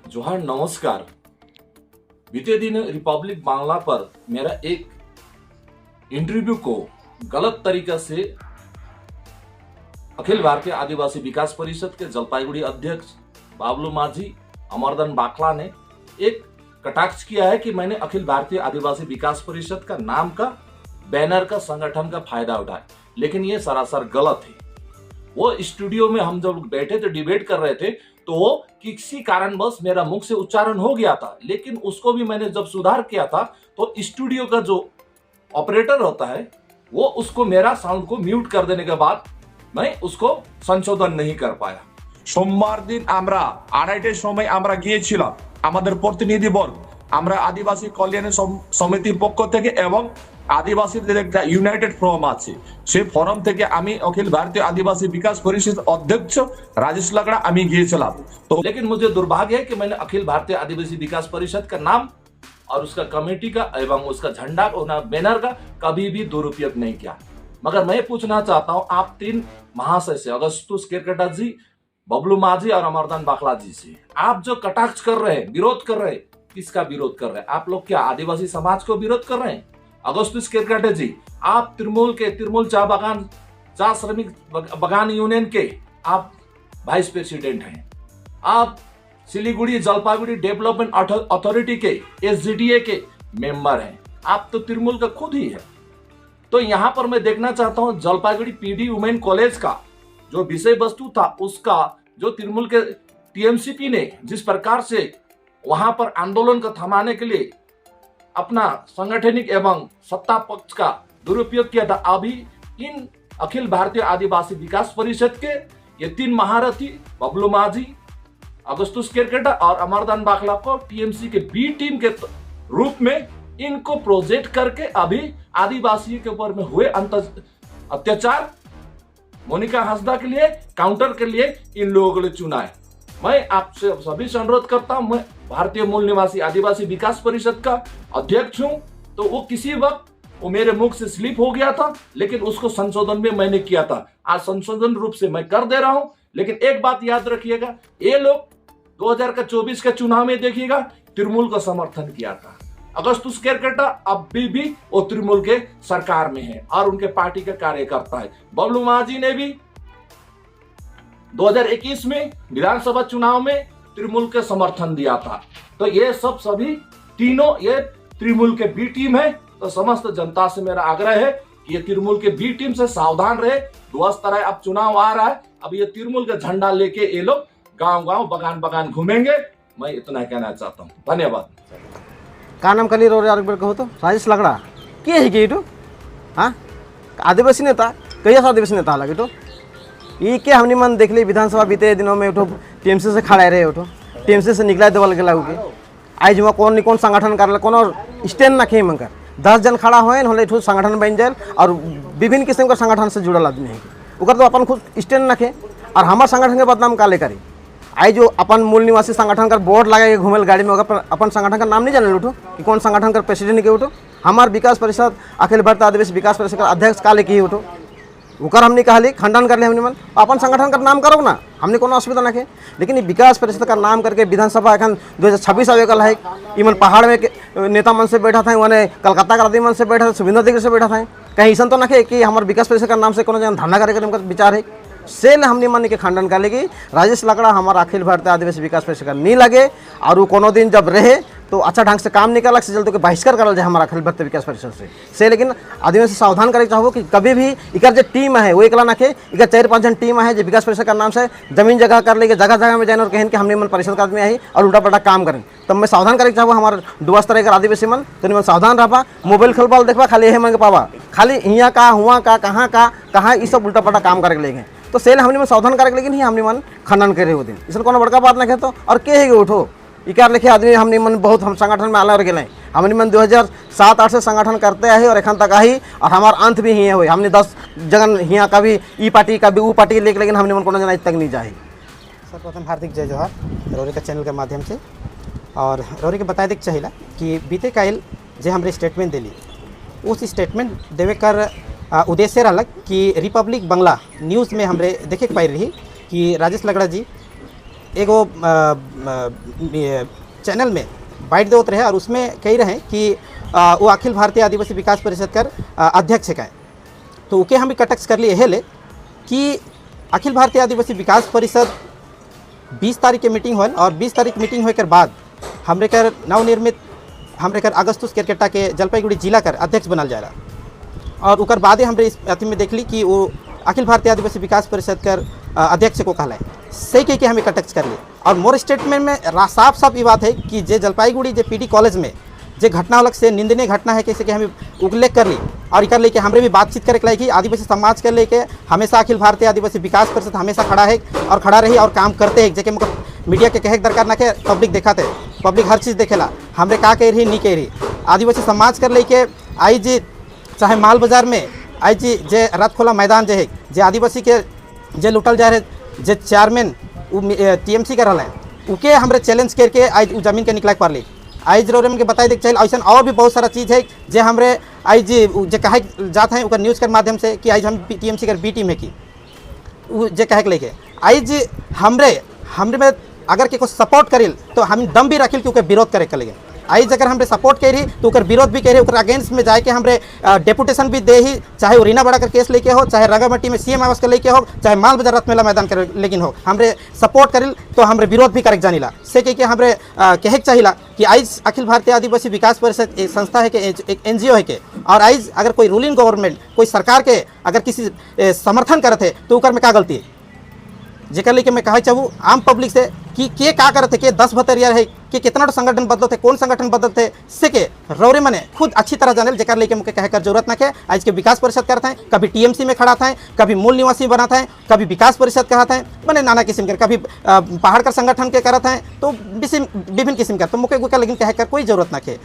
जोहार, नमस्कार। बीते दिन रिपब्लिक बांग्ला पर मेरा एक इंटरव्यू को गलत तरीका से अखिल भारतीय आदिवासी विकास परिषद के जलपाईगुड़ी अध्यक्ष बाबलू माझी, अमरदन बाखला ने एक कटाक्ष किया है कि मैंने अखिल भारतीय आदिवासी विकास परिषद का नाम का, बैनर का, संगठन का फायदा उठाया, लेकिन ये सरासर गलत है। वो स्टूडियो में हम जब बैठे थे, डिबेट कर रहे थे, तो वो किसी कारणवश मेरा मुख से उच्चारण हो गया था, लेकिन उसको भी मैंने जब सुधार किया था तो स्टूडियो का जो ऑपरेटर होता है, वो उसको मेरा साउंड को म्यूट कर देने के बाद मैं उसको संशोधन नहीं कर पाया। সোমবার দিন আমরা 2:30টার সময় আমরা গিয়েছিলাম, আমাদের প্রতিনিধিবর্গ, আমরা আদিবাসী কল্যাণ সমিতির পক্ষ থেকে এবং আদিবাসীদের একটা ইউনাইটেড ফোরাম আছে, সেই ফোরাম থেকে আমি অখিল ভারতীয় আদিবাসী বিকাশ পরিষদ অধ্যক্ষ রাজেশ লাকড়া, আমি গিয়েছিলাম। তো लेकिन मुझे दुर्भाग्य है कि मैंने अखिल भारतीय आदिवासी विकास परिषद का नाम और उसका कमेटी का एवं उसका झंडा और बैनर का कभी भी दुरुपयोग नहीं किया। मगर मैं पूछना चाहता हूं आप तीन महाशय से, अगस्तुस केरकेटा जी, बबलू माझी और अमरदान बाखला जी से, आप जो कटाक्ष कर रहे हैं, विरोध कर रहे हैं, किसका विरोध कर रहे हैं आप लोग? क्या आदिवासी समाज को विरोध कर रहे हैं? अगस्तुस केरकेटा जी, आप तृणमूल के, तृणमूल चा बागान चा श्रमिक बगान यूनियन के आप वाइस प्रेसिडेंट हैं। आप सिलीगुड़ी जलपाईगुड़ी डेवलपमेंट अथॉरिटी के, एसजीडीए के मेंबर हैं। आप तो तृणमूल का खुद ही है। तो यहां पर मैं देखना चाहता हूं, जलपाईगुड़ी पीडी वुमेन कॉलेज का जो विषय वस्तु था, उसका जो तृणमूल के टीएमसीपी ने जिस प्रकार से वहां पर आंदोलन को थमाने के लिए अपना सांगठनिक एवं सत्ता पक्ष का दुरुपयोग किया था, अभी इन अखिल भारतीय आदिवासी विकास परिषद के ये तीन महारथी बबलू माझी, अगस्तुस केरकेटा और अमरदान बाखला को टीएमसी के बी टीम के रूप में इनको प्रोजेक्ट करके अभी आदिवासियों के ऊपर में हुए अत्याचार, मोनिका हंसदा के लिए काउंटर के लिए इन लोगों को चुना है। मैं आपसे सभी से अनुरोध करता हूं, मैं भारतीय मूल निवासी आदिवासी विकास परिषद का अध्यक्ष हूं, तो वो किसी वक्त वो मेरे मुख से स्लिप हो गया था, लेकिन उसको संशोधन भी मैंने किया था। आज संशोधन रूप से मैं कर दे रहा हूं। लेकिन एक बात याद रखिएगा, ये लोग 2000 का 24 के चुनाव में देखिएगा, तृणमूल का समर्थन किया था। अगस्तुस केरकेटा अब भी वो तृणमूल के सरकार में है और उनके पार्टी का कार्यकर्ता है। बबलू माझी ने भी 2021 में विधानसभा चुनाव में तृणमूल के समर्थन दिया था। तो ये सब सभी तीनों ये तृणमूल के बी टीम है। तो समस्त जनता से मेरा आग्रह है कि ये तृणमूल के बी टीम से सावधान रहे। तरह अब चुनाव आ रहा है, अब ये तृणमूल का झंडा लेके ये लोग गांव गांव, बगान बगान घूमेंगे। मैं इतना कहना चाहता हूँ। धन्यवाद। का नाम कली रो एक बार कहो तो? राजेश लकड़ा के है कि इटो? हाँ, आदिवासी नेता कहिया से आदिवासी नेता लगे तो ई के हमने मन देख ली। विधानसभा बीते दिनों में उठो टीएमसी से खड़ा रहे, उठो टीएमसी से निकला देवल गेला के। आज वहाँ कौन कौन संगठन कर कोनो स्टैंड ना खे मंकर 10 जन खड़ा होए होले ठो संगठन बन जाए और विभिन्न किस्म का संगठन से जुड़ल आदमी है। ओकर तो अपन खुद स्टैंड रखे और हमार संगठन के बदनाम काले करी। आई जो अपन मूल निवासी संगठन का बोर्ड लगा के घूमेल गाड़ी में, ओकर अपन संगठन का नाम नहीं जाने उठो कि कौन संगठन का प्रेसिडेंट के उठो। हमार विकास परिषद, अखिल भारतीय आदिवासी विकास परिषद का अध्यक्ष काले की उठो, ओकर हमने कहली खंडन कर ले। हमने मन अपन संगठन का नाम करो ना, हमने कोनो असुविधा ना के। लेकिन ये विकास परिषद का नाम करके विधानसभा एखन 2026 आवे कल है। इमन पहाड़ में नेता मन से बैठा था, वने कलकत्ता का आदमी मन से बैठा था, सुविंदर अधिकारी से बैठा था। कहीं ऐसा तो ना कि हमारे विकास परिषद का नाम से कोनो जगह धरना करे के विचार है। से हमने मन के खंडन कर लेगी। राजेश लकड़ा हमारा अखिल भारतीय आदिवासी विकास परिषद का नहीं लगे और वो कोनो दिन जब रहे तो अच्छा ढंग से काम निकल से जल्द के बहिष्कार करल जाए हमारा अखिल भारतीय विकास परिषद से। लेकिन आदिवासी सावधान करे चाहो कि कभी भी इकर जो टीम है वो एकला नखे, इकर चार पाँच जन टीम है जो विकास परिषद का नाम से जमीन जगह कर लेके जगह जगह में जाए और कहें कि हमने मन परिषद का आदमी आई और उल्टा पल्टा काम करें। तब मैं सावधान करे चाहो हमारे डुबास तरह के आदिवासी मन तो मन सावधान रहा। मोबाइल खोलबा देखबा, खाली यही मन के पावा, खाली यहाँ का हुआ का कहाँ का कहाँ ये सब उल्टा पल्टा काम करे लेंगे। तो सेल हमने मन सावधान करे, लेकिन ही हमने मन खंडन करे वो दिन इसमें कोनो बड़का बात नहीं है। तो और के है उठो इकार लिखे आदमी हमने मन बहुत हम संगठन में आला और गए। हमने मन 2007-8 से संगठन करते आए और एखन तक आई और हमार अंत भी हियाँ हुई। हमने 10 जगन हियाँ कभी ई पार्टी, कभी ऊ पार्टी लेके, लेकिन हमने मन कोनो जना तक नहीं जाए। सर्वप्रथम हार्दिक जय जोहार रौरे का चैनल के माध्यम से। और रौरे के बताए देख चाहिला कि बीते काल जे हमरे स्टेटमेंट दिली, उस स्टेटमेंट देवे कर उद्देश्य रहलक कि रिपब्लिक बांग्ला न्यूज़ में हमरे देखे के पाई रही कि राजेश लगड़ा जी एगो चैनल में बाइट देवत रहे और उसमें कही रहे कि वो अखिल भारतीय आदिवासी विकास परिषद कर अध्यक्ष है। तो ओके हम कटाक्ष कर लिए ले कि अखिल भारतीय आदिवासी विकास परिषद 20 तारीख के मीटिंग होल और 20 तारीख मीटिंग होए के बाद हमरे कर नवनिर्मित हमरे कर अगस्तुस केरकेट्टा के जलपाईगुड़ी जिला कर अध्यक्ष बनल जा रहा और उकर बादे हमरे इस अथी में देखली कि वो अखिल भारतीय आदिवासी विकास परिषद कर अध्यक्ष को कहलाए सही कह के हमें कटाक्ष कर लिए। और मोर स्टेटमेंट में साफ साफ ये बात है कि जे जलपाईगुड़ी जे पीडी कॉलेज में जे घटना अलग से निंदनीय घटना है, कैसे कि हमें उल्लेख कर ली और इकर लेके हमरे भी बातचीत करे के लायक आदिवासी समाज के लेके हमेशा अखिल भारतीय आदिवासी विकास परिषद हमेशा खड़ा है और खड़ा रही और काम करते हैं। जेके मतलब मीडिया के कहे के दरकार ना के पब्लिक देखाते, पब्लिक हर चीज़ देखेला हमरे का कह रही नहीं कह रही। आदिवासी समाज कर लेके आई जी चाहे माल बाजार में आई जी जे रथखोला मैदान जे है जे आदिवासी के जे लुटल जा रहे जे चेयरमैन टीएमसी के रहा है उके हमरे चैलेंज करके आज उ जमीन के निकला के पड़ली। आज रोरे के बताई दे चाहिए ऐसा और भी बहुत सारा चीज़ है जे हमरे आज जे जे कहे जात हैं ओकर न्यूज़ के माध्यम से कि आज हम टीएमसी के बी टीम है कि उ जे कहे के लेके आज हमरे हमरे में अगर के को सपोर्ट करिल तो हम दम भी रखिल कि ओकर विरोध करे के लगे। आज अगर हमरे सपोर्ट करी तो ओकर विरोध भी करी, ओकर अगेंस्ट में जाके हमरे डेपुटेशन भी दे ही, चाहे वो रीना बड़ा कर केस लेके हो, चाहे रंगामाटी में सीएम आवास के लेके हो, चाहे माल बाजार रथ मेला मैदान कर लेकिन हो, हमरे सपोर्ट करिल तो हमरे विरोध भी करे जानिला। से के हमरे कहे के चाहिला कि आज अखिल भारतीय आदिवासी विकास परिषद एक संस्था है के एक एनजीओ है के और आज अगर कोई रूलिंग गवर्नमेंट कोई सरकार के अगर किसी समर्थन करत है तो ओकर में का गलती है। जेकर लेके मैं कहे चाहूँ आम पब्लिक से कि के का करत है, के 10 भतरिया है, के कितना तो संगठन बदलते, कौन संगठन बदलते से के रौरे मने खुद अच्छी तरह जाने जेकर लेके मुझे कहे कर जरूरत ना के। आज के विकास परिषद करते हैं, कभी टीएमसी में खड़ा था, कभी मूल निवासी बनाता है, कभी विकास परिषद कहता है, मने नाना किस्म के, कभी पहाड़ का संगठन के करते हैं, तो विभिन्न किस्म का तो मुझे लेकिन कहे कर कोई जरूरत ना के।